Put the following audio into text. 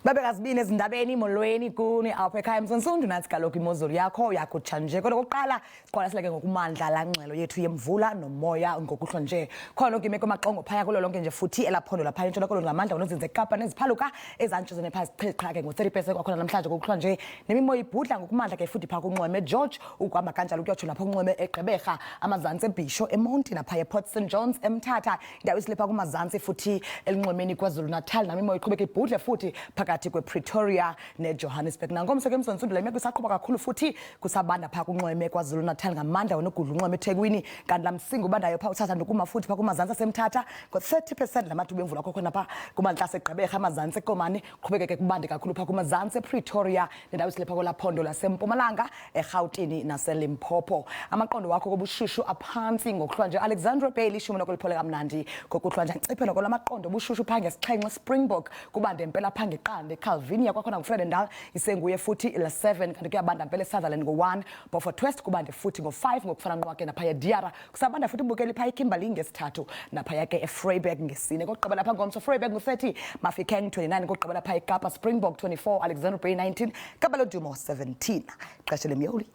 Babekazibini ezindabeni, molweni kuni apha ekhaya eMzantsundu. Nantsi kaloku imozulu yakho yakutsha nje. Kodwa okokuqala siqwalasele ke ngokumandla laa ngxelo yethu yemvula nomoya ngokuhlwa nje. Khona ke imeko maxongo phaya kulo lonke nje futhi elaphondo laphaya eNtshona Koloni ngamandla unozinze eKapa neziphaluka ezantshizene phaa ziqhiqha ke ngo-30% kwakhona namhlanje ngokuhlwa nje. Nemimoya ibhudla ngokumandla ke futhi phaa kunxweme George, ukuhamba kanjalo ukuyotsho lapho kunxweme eGqeberha, amazantsi eBhisho, eMonti naphaya ePort St Johns, eMthatha, indawo esile phaa kumazantsi futhi elunxwemeni KwaZulu-Natal. Namimoya iqhubeka ibhudle futhi phakathi kwePretoria neJohannesburg. Nangomso ke eMzantsundu le meko isaqhuba kakhulu futhi kusabanda phaa kunxweme KwaZulu-Natal ngamandla wena ugudla unxweme eThekwini, kanti laa msinga ubandayo phaa uthatha ndokuma futhi phaa kumazantsi aseMthatha ngo-30% lamathuba emvula akho khona phaa kumantla aseGqeberha, amazantsi eKomani, qhubekeke kubande kakhulu phaa kumazantsi ePretoria nendawo esile phaa kwelaa phondo laseMpumalanga, eRhawutini naseLimpopo. Amaqondo wakho kobushushu aphantsi ngokuhlwa nje. Alexandra Bay 10 nokuliphole kamnandi ngokuhlwa nje, anciphe noko lamaqondo obushushu phaa nge-7. Springbok kubande mpela phaa ngeqanda. ECalvinia kwakhona nguFredendal isenguye futhi la-7, kanti kuyabanda mpela eSutherland ngo-1. Beaufort West kubande futhi ngo-5 ngokufana nqwa ke naphaya eDiara kusabanda futhi ubukeli phaa eKimberley nge-3, naphaya ke eVryburg nge-4. Kokugqibela phaa ngomso, Vryburg ngu-30, Mafikeng 29, kokugqibela phaa eKapa, Springbok 24, Alexandra Bay 19, Kapa Lodumo 17. Xesha lemyoli.